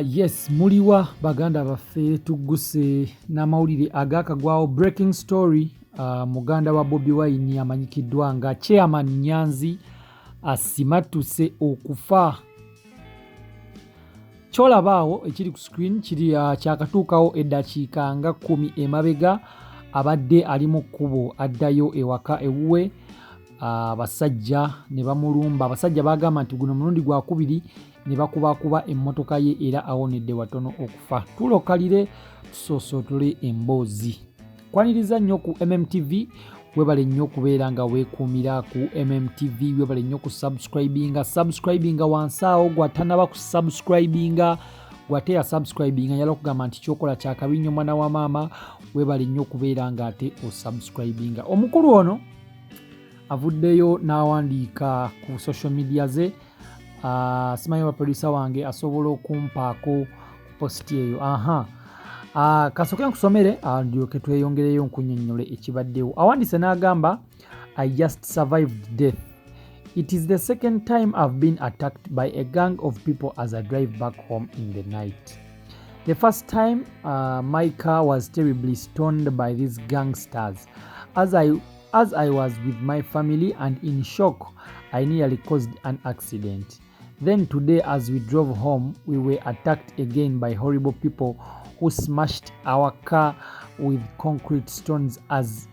Yes, muliwa baganda baffe? Tugguse n'amawulire agakagwawo, breaking story. Muganda wa Bobi Wine amanyikiddwa nga Chairman Nyanzi asimattuse okufa. Kyolaba awo ekiri ku screen kiri kyakatuukawo eddakiika nga 10 emabega. Abadde ali mu kkubo addayo ewaka ewuwe, abasajja ne bamulumba. Abasajja bagamba nti guno mulundi gwakubiri ne bakubakuba emmotoka ye, era awonedde watono okufa. Tulokalire tusoosootole emboozi. Kwaniriza nnyo ku MMTV. Webale nnyo okubeera nga weekuumira ku MMTV. Webale nnyo ku subscribinga. Subscribinga wansi awo gwatanaba ku subscribinga, gwate ya subscribinga, njala okugamba nti kyokola kyakabi nnyo, mwana wa maama. Webale nnyo okubeera nga ate osubscribinga. Omukulu ono avuddeyo n'awandiika ku social media ze. Simanyi oba producer wange asobola okumpaako ku post eyo. Aha, kasooke nkusomere, ndyoke tweyongereyo nkunnyonnyole ekibaddewo. Awandiise n'agamba, "I just survived death. It is the second time I've been attacked by a gang of people as I drive back home in the night. The first time, my car was terribly stoned by these gangsters as I was with my family, and in shock I nearly caused an accident. Then today, as we drove home, we were attacked again by horrible people who smashed our car with concrete stones as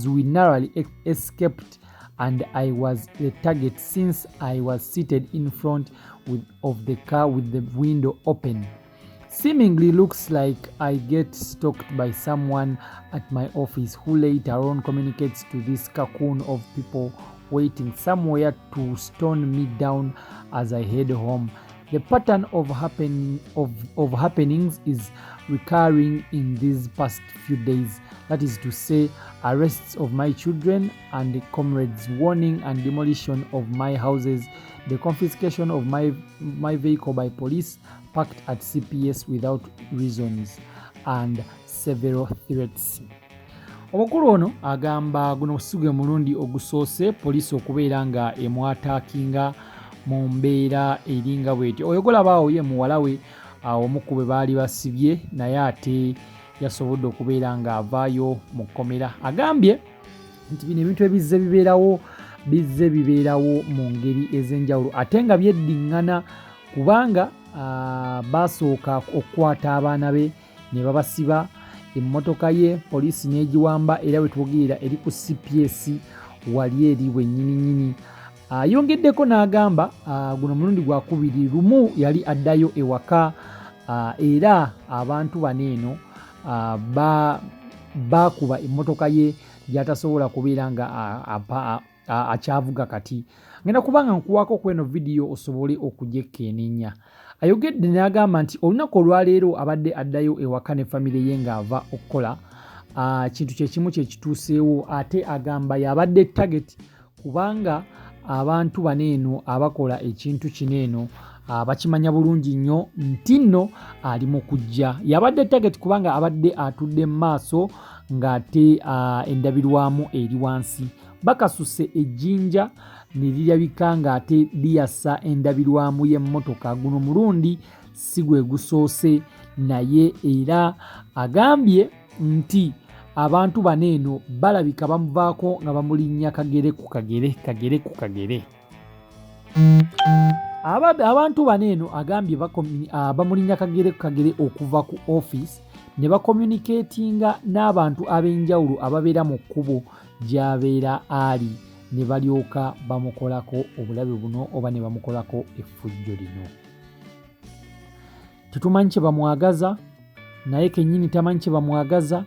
we narrowly escaped, and I was the target since I was seated in front of the car with the window open. Seemingly looks like I get stalked by someone at my office who later on communicates to this cocoon of people waiting somewhere to stone me down as I head home. The pattern of happenings is recurring in these past few days. That is to say, arrests of my children and comrades, warning and demolition of my houses, the confiscation of my vehicle by police parked at CPS without reasons, and several threats." Omukulu ono agamba guno si gwe mulundi ogusoose poliisi okubeera nga emwattackinga mu mbeera eringa bwetyo. Oyo golabaawo ye muwala we, omu ku bwe baali basibye, naye ate yasobodde okubeera ng'avaayo mu kkomera. Agambye nti bino ebintu ebizze bibeerawo, bizze bibeerawo mu ngeri ez'enjawulo, ate nga byeddiŋŋana, kubanga basooka okukwata abaana be ne babasiba, emmotoka ye poliisi n'egiwamba, era we twogerera eri ku CPS wali eri bwennyininyini. Ayongeddeko n'agamba guno mulundi gwakubiri. Lumu yali addayo ewaka, era abantu bano eno baakuba emmotoka ye gy'atasobola kubeera nga akyavuga kati. Ngenda kubanga nkuwaako ku eno vidiyo osobole okugyekkeneenya. Ayogedde n'agamba nti olunaku olwaleero abadde addayo ewaka ne famire ye ng'ava okukola, kintu kyekimu kyekituuseewo, ate agamba yabadde target kubanga abantu bano eno abakola ekintu kino eno bakimanya bulungi nnyo nti nno ali mu kujja. Yabadde target kubanga abadde atudde mu maaso ng'ate endabirwamu eri wansi. Bakasuse ejjinja ne lirabika ng'ate liyasa endabirwamu y'emmotoka. Guno mulundi si gwe gusoose, naye era agambye nti abantu bano eno balabika bamuvaako nga bamulinnya kagere ku kagere, kagere ku kagere. Abantu bano eno agambye bamulinnya kagere ku kagere okuva ku office ne bacommunicatinga n'abantu ab'enjawulo ababeera mu kkubo gy'abeera ali, ne balyoka bamukolako obulabe buno oba ne bamukolako effujjo lino. Tetumanyi kye bamwagaza, naye kennyini tamanyi kye bamwagaza,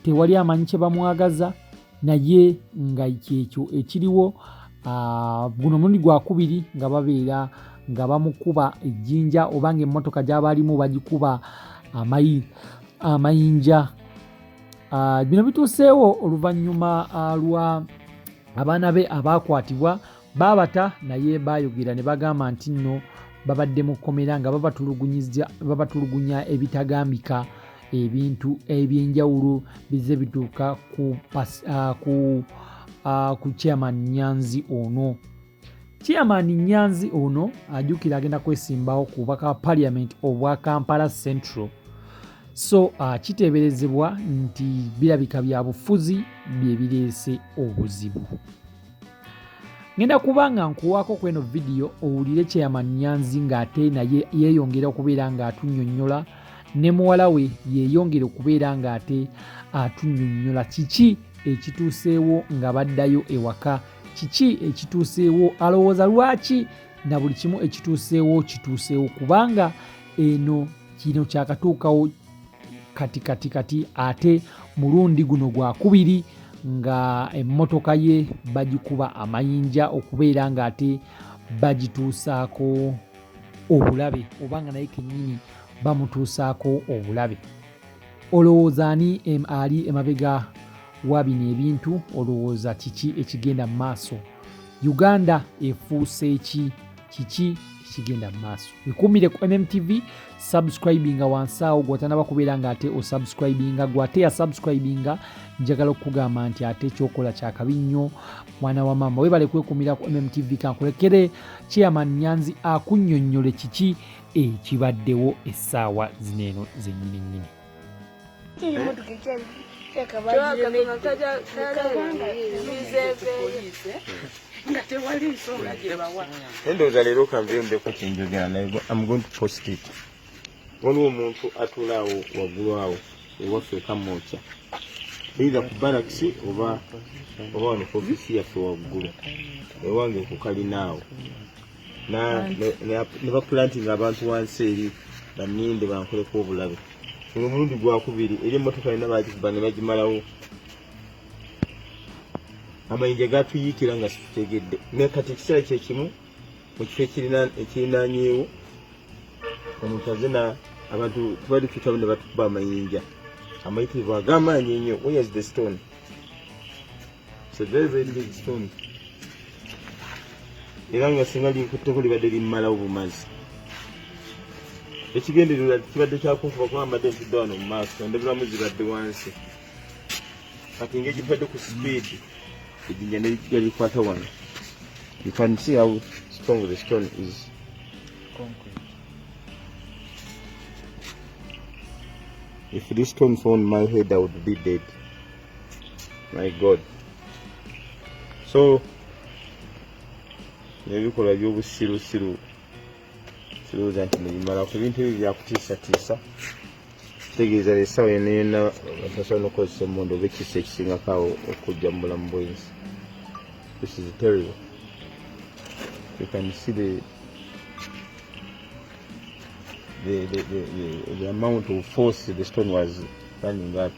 tewali amanyi kye bamwagaza, naye nga kyekyo ekiriwo. Guno mulundi gwakubiri nga babeera nga bamukuba ejjinja oba ng'emmotoka gy'aba alimu bagikuba amayinja. Bino bituuseewo oluvannyuma lwa abaana be abaakwatibwa baabata, naye baayogera ne bagamba nti nno babadde mu kkomera nga babatulugunya ebitagambika. Ebintu ebyenjawulo bizze bituuka ku chairman Nyanzi ono. Chairman Nyanzi ono ajjukira agenda kwesimbawo ku bubaka bwa parliament obwa Kampala Central. So kiteeberezebwa nti birabika bya bufuzi bye bireese obuzibu. Ngenda kuba nga nkuwaako ku eno vidiyo owulire Chairman Nyanzi ng'ate naye yeeyongera okubeera ng'atunnyonnyola ne muwala we yeeyongera okubeera ng'ate atunnyonnyola kiki ekituuseewo nga baddayo ewaka, kiki ekituuseewo, alowooza lwaki na buli kimu ekituuseewo kituuseewo, kubanga eno kino kyakatuukawo kati kati kati ate mulundi guno gwakubiri nga emmotoka ye bagikuba amayinja okubeera ng'ate bagituusaako obulabe oba nga naye kennyini bamutuusaako obulabe. Olowooza ani ali emabega wa bino ebintu? Olowooza kiki ekigenda mu maaso? Uganda efuuse ki? Kiki ekigenda mu maaso? Wekuumire ku MMTV, subscribinga wansi awo gwatanaba kubeera nga ate osubscribinga, gwate ya subscribinga njagala okukugamba nti ate kyokola kyakabi nnyo mwana wa maama. Webale kwekuumira ku MMTV, kankulekere Chairman Nyanzi akunnyonnyole kiki ekibaddewo essaawa zino eno zennyini nnyini. Ndowooza leero kanveyo mbeko kyenjogera naye I'm going to post it. Waliwo omuntu atuula awo waggulu awo ewaffe ekamwokya either ku barracks oba oba wano ku ofiisi yaffe waggulu ewange ku kalina awo ne bapulantinga abantu wansi eri baninde bankoleko obulabe. Guno omulundi gwakubiri eri emmotoka yonna bagikuba ne bagimalawo. Amayinja gatuyiikira nga situtegedde, naye kati ekiseera kye kimu mu kifo ekirinaanyeewo omuntu aze na abantu tubadde tuyitawo ne batukuba amayinja amayitirivu ag'amaanyi ennyo. Where is the stone? It's a very very big stone. Era nga singa linkutteko libadde limmalawo bumazi. Ekigendererwa kibadde kyakunkuba kuba mbadde ntudde wano mu maaso, endabirwamu zibadde wansi. Kati ng'egitwadde ku speed ejjinja ne lijja likwata wano. You can see how strong the stone is. If this stone fell on my head, I would be dead. My God. So n'ebikolwa by'obusirusiru sirowooza nti nebimalako ebintu ebyo byakutiisatiisa, kitegeeza essaawa yonna yonna basobola n'okukozesa emmundu oba ekisa ekisingako awo okujja mu bulamu bw'ensi. This is terrible. You can see the amount of force the stone was running at.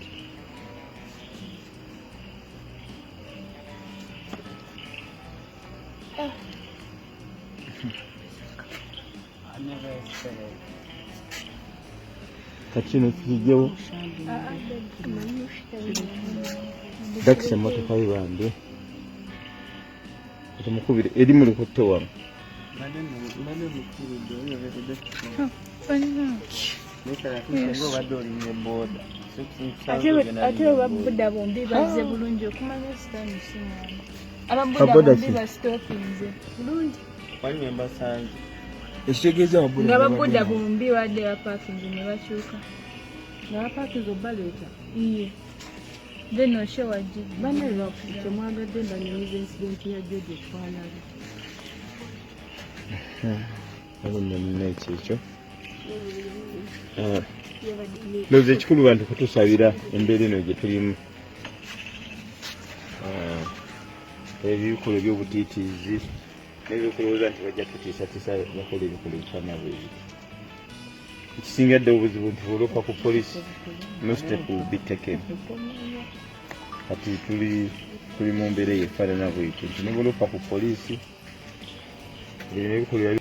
Kati kino kijjewo dakisa emmotoka yo bambi otumukubire eri muli kutte wano. Ate ababuda bombi bazze bulungi okumanya sitaani si mwangu. Ababuda bombi basitopinze bulungi. Ekitegeeza nga ababuda bombi badde bapakinze ne bakyuka. Nga bapakinze obaleeta? Iye. Then oshe wajjidde. Banne temwagadde mbanyumiza incident ya George etwalabye. Nno ekyo ekyo ndowooza ekikulu bantu kutusabira embeera eno gye tulimu, ebikolwa ebyobutiitiizi n'ebyokulowooza nti bajja kutiisatiisa bakola ebikolwa ebifaanana bwe biti. Ekisinga dda obuzibu nti bw'oloopa ku poliisi, no step will be taken. Kati tuli tuli mu mbeera eyo efaanana bwetyo nti ne bw'oloopa ku poliisi ebyo ebikolwa.